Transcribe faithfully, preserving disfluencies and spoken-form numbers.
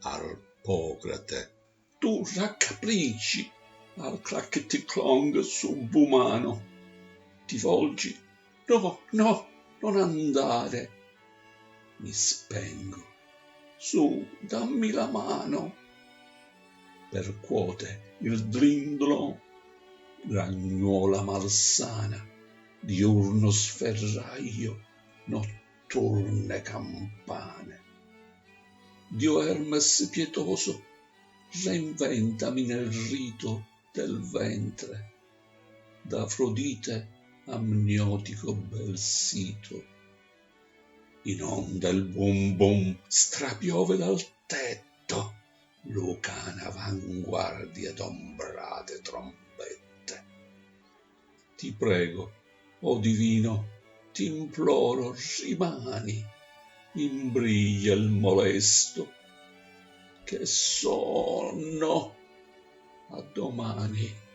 Arpocrate. Tu raccapricci al clacchetti-clong subbumano. Ti volgi: no, no, non andare. Mi spengo. Su, dammi la mano. Percuote il dlin-dlon. Gragnuola malsana, diurno sferraio, notturne campane. Dio Hermes pietoso, reinventami nel rito del ventre, d'Afrodite amniotico bel sito. In onda il bum bum strapiove dal tetto, lucana avanguardia d'ombrate trombette. Ti prego, o divino, t'imploro, rimani, imbriglia il molesto, che sonno, a domani.